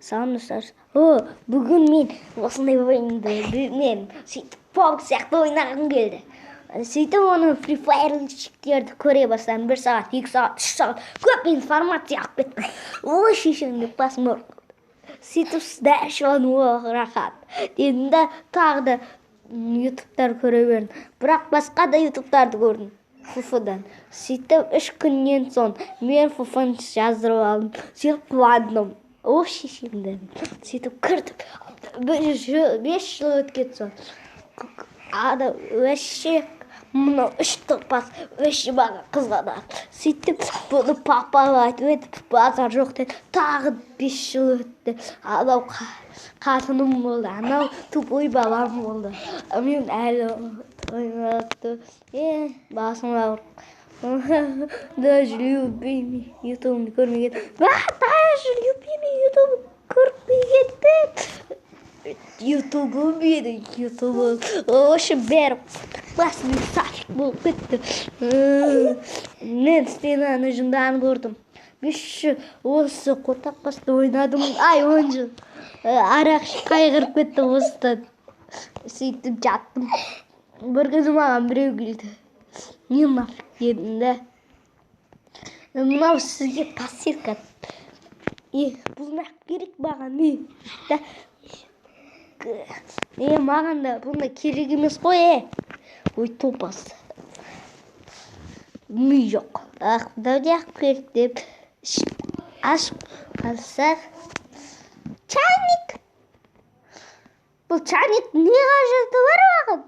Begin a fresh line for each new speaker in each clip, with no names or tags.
Салам, достар. О, бүгін мен осындай ойынды, мен сөйтіп PUBG сияқты ойнағым келді. Сөйтіп оны Free Fire'шіктерді көре бастадым. 1 сағат, 2 сағат, 3 сағат көп информация алып кеттім. Ой, шешем деп басым ауырып қалды. Сөйтіп дальше о, рахат дедім да, тағы да ютубтар көре бердім. Бірақ басқа да ютубтарды көрдім ФФ-дан. Сөйтіп 3 күннен соң мен ФФ-ны жаздырып алдым. Сөйтіп қуандым. О, шешем дедім. Сөйтіп кірдім. 5 жыл өткен соң ана вообще мынау үш топас вообще маған қызғанады. Сөйтіп бұны папаға айтып еді, базар жоқ деді. Тағы 5 жыл өтті. Анау қатыным болды, анау тупой балам болды. Мен әлі ойнатты. Е, басым ауырып. Даже любимый ютубымды көрмеген. Даже любимый ютуб көрмеген. Ютубым еді, ютубым. В общем, бәрі классный садик болып кетті. Мен стенаны жынданып ұрдым. 5 жыл осы қотақбасты ойнадым. Ай, 10 жыл. Арақ ішіп қайғырып кетті осыдан. Сөйтіп жаттым. Бір күні маған біреу келді. Не нафиг дедім да. Мынау сізге посылка. Е, бұл неғып керек маған, не? Да. Е, маған да бұндай керек емес қой, е. Ой, топас. Ми жоқ. Ақ, мынау неғып керек деп ашып қарасақ. Чайник. Бұл чайник не қажеті бар маған?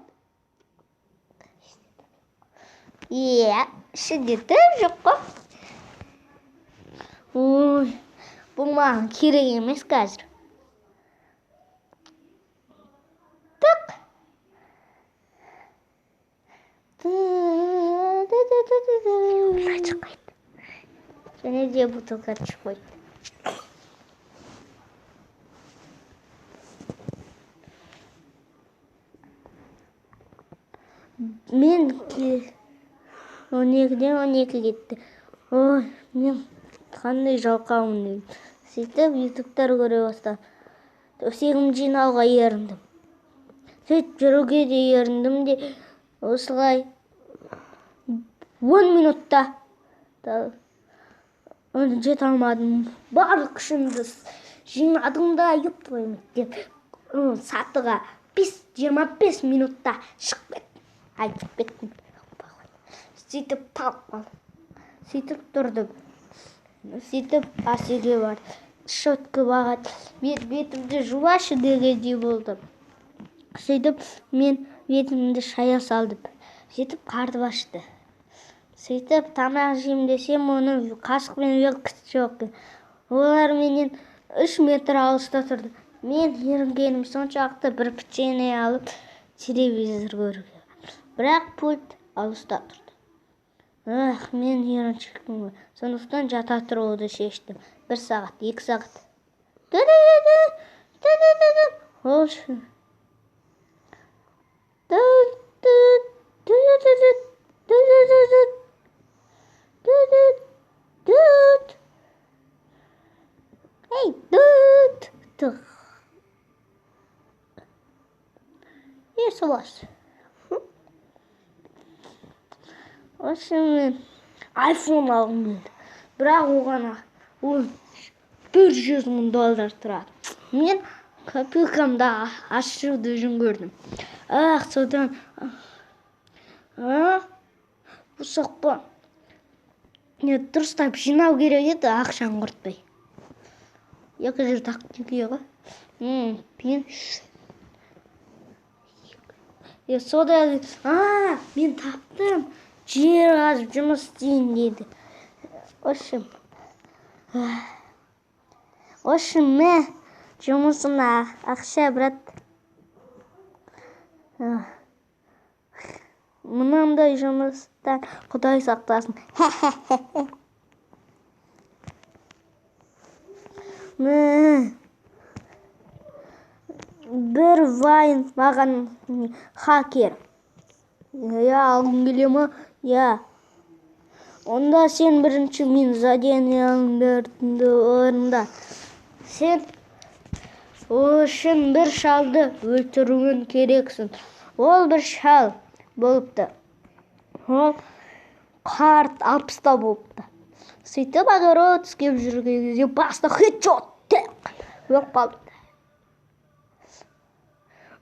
Иә, ішінде дым жоқ қой. Ой, бұл маған керек емес қазір. Тық. Мына шықпайды. Және де бутылка шықпайды. Мен 12-ден 12 кетті. Ой, мен қандай жалқаумын дедім. Сөйтіп ютубтар көре бастадым. Төсегімді жинауға еріндім. Сөйтіп жүруге де еріндім де, осылай 10 минутта да жете алмадым. Барлық күшімді жинадым да, ёб твою мать деп сатыға 25 минутта шығып кеттім. Айтып кеттім. Сөйтіп талып қалдым. Сөйтіп тұрдым. Сөйтіп асүйге бардым. Щетка маған бетімді жуашы дегендей болды. Сөйтіп мен бетімді шая салдым. Сөйтіп қарным ашты. Сөйтіп тамақ жеймін десем, оның қасық пен вилкасы жоқ. Олар менен 3 метр алыста тұрды. Мен ерінгенім соншалықты, бір печенье алып телевизор көруге. Бірақ пульт алыста тұрды. Ах, мен еріншекпін ғой. Сондықтан жата тұруды шештім. 1 сағат, 2 сағат. Ол үшін. Ей, тут. Тұх. Е, солас. В общем, мен айфон алғым келді. Бірақ оған ол 100 000 доллар тұрады. Мен копилкамды ашуды жөн көрдім. Ах, содан а ұсақ. Не, дұрыстап жинау керек еді, ақшаны құртпай. 200 ақ теңге ғой. Мен е, сода а мен таптым. Жер қазып жұмыс істейін деді. В общем, мә, жұмысына ақша, брат. Мынандай жұмыстан құдай сақтасын. Мә, бір вайн маған хакер. Иә, алғың келе ма? Иә. Онда сен бірінші мен заданияларымды орында. Сен ол үшін бір шалды өлтіруің керексің. Ол бір шал болыпты. Ол қарт 60-та болыпты. Сөйтіп огород істеп жүрген кезде басына хедшот өліп қалыпты.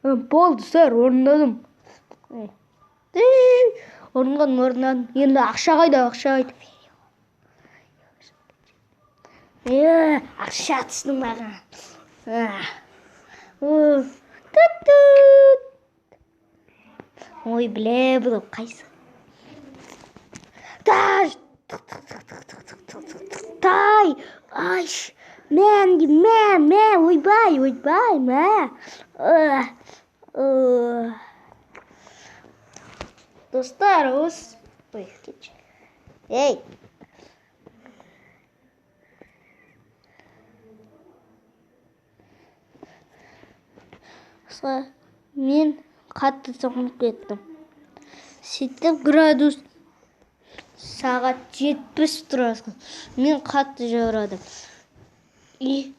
Болды, сэр, орындадым. Орындадым. Енді ақша қайда, ақша қайда? Ақша түсті маған. Түт-түт. Ой, біле, бұл қайсы? Таш! Тай! Ай, мә, мә, мә, ойбай, ойбай, мә. Достар, осы... Ой, кетші. Ей! Мен қатты тоңып кеттім. Сөйтіп градус сағат 70 тұрасың. Мен қатты жаурадым. И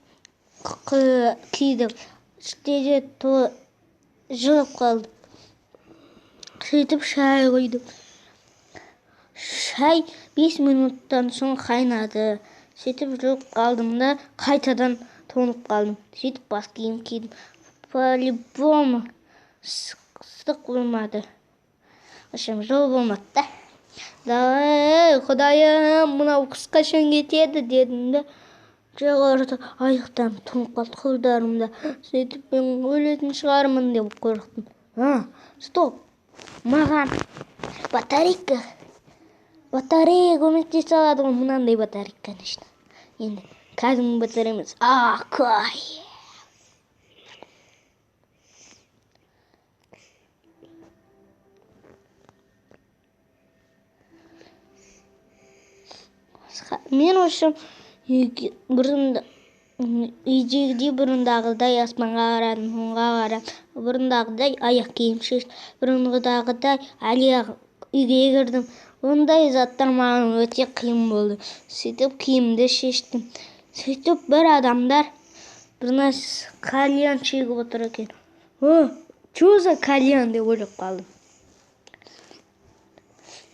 кидім. Іште де жылып қалдым. Сөйтіп шай құйдым. Шай 5 минуттан соң қайнады. Сөйтіп жылып қалдым да қайтадан тоңып қалдым. Сөйтіп бас киім кидім. По-любому ыстық болмады. Общем, жылы болмады да. Давай, Құдайым, мынау қыс қашан кетеді дедім де. Жоғарыда аяқтарым тоңып қалды, қолдарым да. Сөйтіп мен өлетін шығармын деп қорықтым. Стоп. Маған батарейка. Батарея көмектесе алады ғой, мынандай батарейка, конечно. Енді кәдімгі батарея емес. Акай. Мен общем, үйдегідей бұрындағыдай аспанға қарадым, оңға қарадым, бұрындағыдай аяқ киім шештім, бұрынғыдағыдай әлі үйге кірдім. Ондай заттар маған өте қиын болды. Сөйтіп киімді шештім. Сөйтіп бір адамдар бір нәрсе кальян шегіп отыр екен. О, чё за кальян деп ойлап қалдым.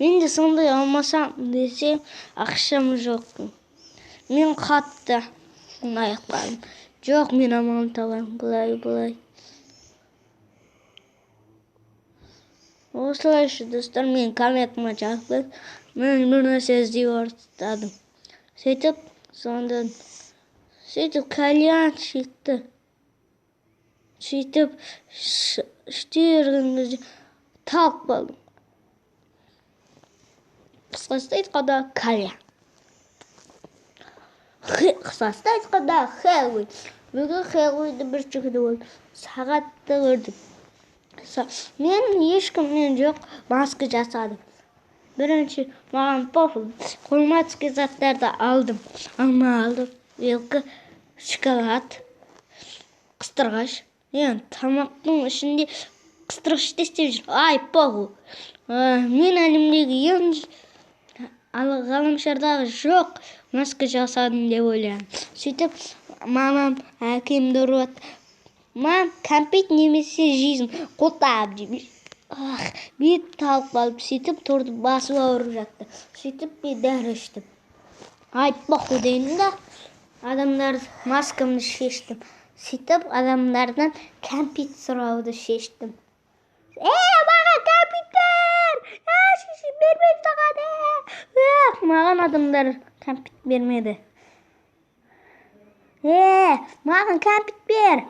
Мен де сондай алмасам десем, ақшам жоқ. Мен қатты аяқ қалдым. Жоқ, мен амалын табамын. Былай, былай. Осылайша, достар, мен комментіме жазып, мен бір нәрсе іздей бастадым. Сөйтіп, сонда, сөйтіп кальян шекті. Сөйтіп, іште жүрген кезде талып қалдым. Қысқасы айтқанда, кальян. Қысқасы айтқанда, Хэллоуин. Бүгін Хэллоуинді бір күні болды. Сағатты көрдім. Мен ешкімнен жоқ маска жасадым. Бірінші маған пофиг, қолыма түскен заттарды алдым. Алма алдым, вилка, шоколад, қыстырғыш. Енді тамақтың ішінде қыстырғышты істеп жүр. Ай, похуй. Мен әлемдегі ең ғаламшардағы жоқ маска жасадым деп ойлаймын. Сөйтіп мамам әкемді ұрып атты. Мам, кәмпит немесе жейсің, қолтап жеймін. Ах, бет талып қалып, сөйтіп тұрды, басым ауырып жатты. Сөйтіп мен дәрі іштім. Ай, похуй деймін да, адамдар маскамды шештім. Сөйтіп адамдардан кәмпит сұрауды шештім. Маған кәмпит бер! Шешем бермейді саған, Маған адамдар кәмпит бермеді. Маған кәмпит бер!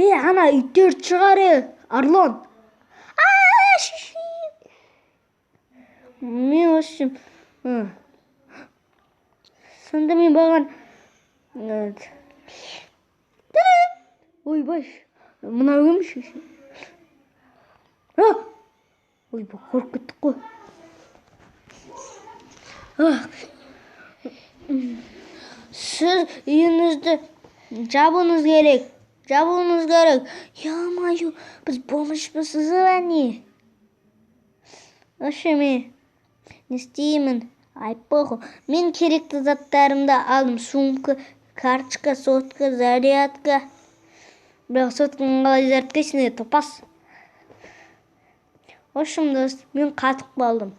Ана иттер шығар, Арлон. Шешем. Мен общем, сонда мен маған, ойбай, мынау кім шешем? Ойбай, қорқып кеттік қой. Сіз үйіңізді жабуыңыз керек. Жабуыңыз керек. Ё-моё, біз бомжбыз ба не? Вообще мен не істеймін? Ай, похуй. Мен керекті заттарымды алдым. Сумка, Карточка, сотка, зарядка. Бірақ сотканы қалай зарядкайсың, е, топас? В общем, дос, мен қатып қалдым.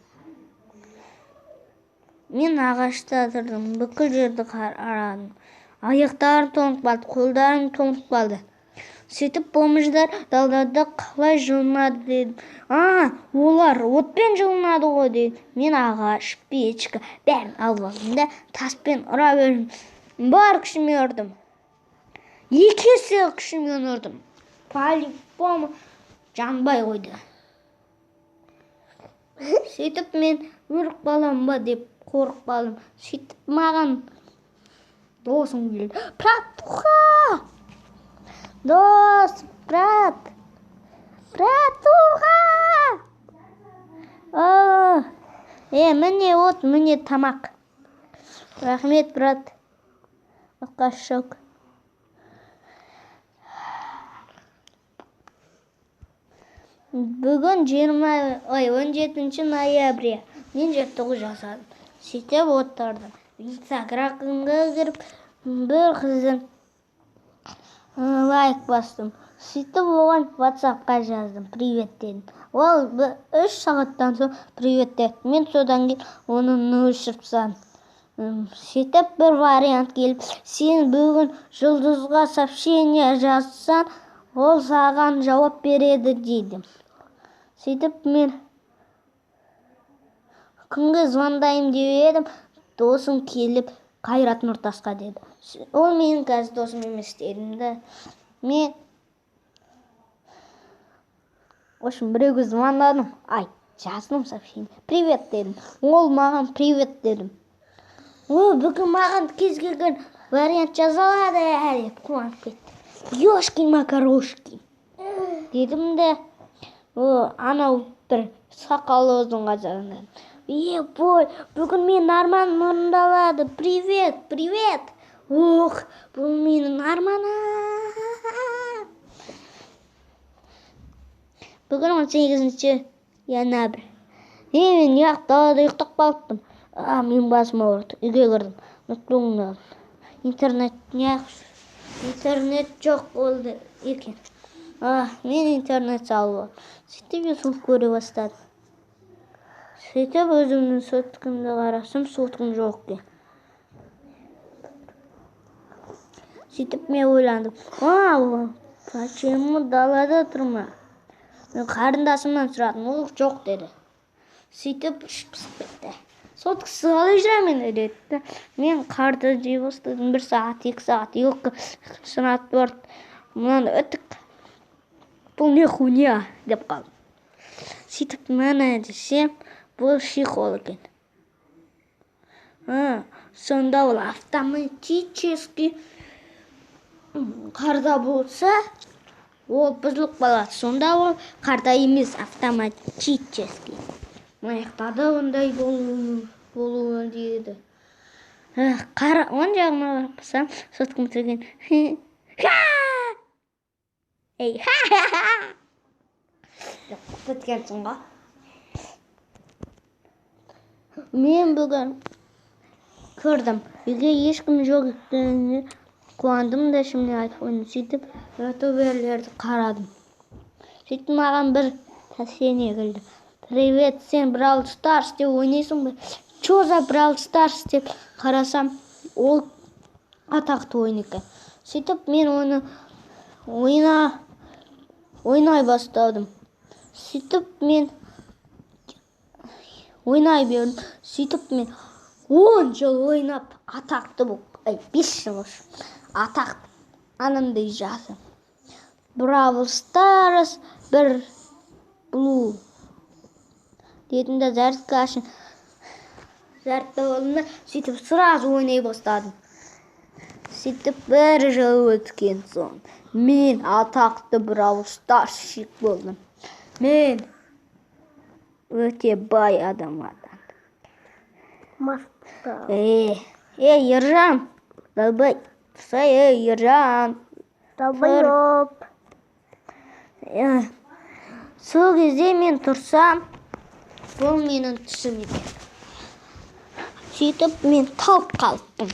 Мен ағашта тұрдым, бүкіл жерді қарадым. Аяқтарым тоңып қалды, қолдарым тоңып қалды. Сөйтіп бомждар далада қалай жылынады дедім. А, олар отпен жылынады ғой дедім. Мен ағаш, печка, бәрін алып алдым да, таспен ұра бердім. Бар күшіме ұрдым. 2 есе күшімен ұрдым. По-любому жанбай қойды. Сөйтіп мен өліп қалам ба деп қорқып қалдым. Сөйтіп маған досым келді. Братуха! Дос, брат! Братуха! Міне от, міне тамақ. Рахмет, брат. Отқа шок. Бүгін 17 ноябрь. Мен жаттығу жасадым. Сөйтіп отырдым. Инстаграмға кіріп, бір қыздың лайк бастым. Сөйтіп оған WhatsAppқа жаздым. Привет дедім. Ол 3 сағаттан соң привет деді. Мен содан кейін оны өшіріп тастадым. Сөйтіп бір вариант келіп, сен бүгін жұлдызға сообщение жазсаң, ол саған жауап береді дейді. Сөйтіп мен кімге звондайым деп едім, досым келіп Қайрат Нұртасқа деді. Ол менің қазір досым емес дедім де. Мен в общем, біреуге звондадым. Ай, жаздым сообщение. Привет дедім. Ол маған привет дедім. О, бүгін маған кез келген вариант жаза алады деп қуанып кетті. Ёшкин макарошкин дедім де, о, анау бір сақалы ұзынға звондадым. Е, бой, бүгін мен арманым орындалады. Привет, привет. Ох, бұл менің арманым. Бүгін 18 январь. Мен неғып далада ұйықтап қалыппын. А, мен басым ауырды. Үйге кірдім. Ноутбугымды алдым. Интернет неғып? Интернет жоқ болды екен. А, мен интернет салып алдым. Сөйтіп YouTube көре бастадым. Сөйтіп өзімнің соткамды қарасам, соткам жоқ екен. Сөйтіп мен ойландым. А, почему далада тұрма? Мен қарындасымнан сұрадым, ол жоқ деді. Сөйтіп іш пысып кетті. Соткасы қалай жүремін деді. Мен қарды жей бастадым. 1 сағат, 2 сағат, 2 сағат болды. Мынаны өттік. Бұл не хуйня деп қалдым. Сөйтіп міне десем, бұл чехол екен. Сонда ол автоматически қарда болса, ол бұзылып қалады. Сонда ол қарда емес, автоматически. Маяқтады ондай болуы дейді. Қара, оң жағыма қарап қалсам, соткам түсірген. Ха! Ей, ха-ха-ха! Деп біткенсің ғой. Мен бүгін көрдім. Үйге ешкім жоқ екеніне қуандым да ішімнен айтып қойдым. Сөйтіп ютуберлерді қарадым. Сөйтіп маған бір сообщение келді. Привет, сен Brawl Stars деп ойнайсың ба? Чё за Brawl Stars деп қарасам, ол атақты ойын екен. Сөйтіп мен оны ойнай бастадым. Сөйтіп мен ойнай бердім. Сөйтіп мен 10 жыл ойнап атақты болып, ай, 5 жыл осы, атақты анандай жазым. Brawl Stars бір Blue дедім де зарядка ашын. Зарядка болдым да, сөйтіп сразу ойнай бастадым. Сөйтіп бір жыл өткен соң мен атақты Brawl Starsщик болдым. Мен өте бай адам атандым.
Мастер.
Эй, эй, Ержан, долбай. Тұрсай, эй, Ержан.
Долбоеб.
Сол кезде мен тұрсам, бұл менің түсім екен. Сөйтіп мен талып қалыппын.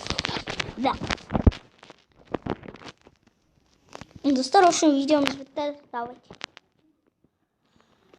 Да. Достар, в общем, видеомыз бітті. Давайте.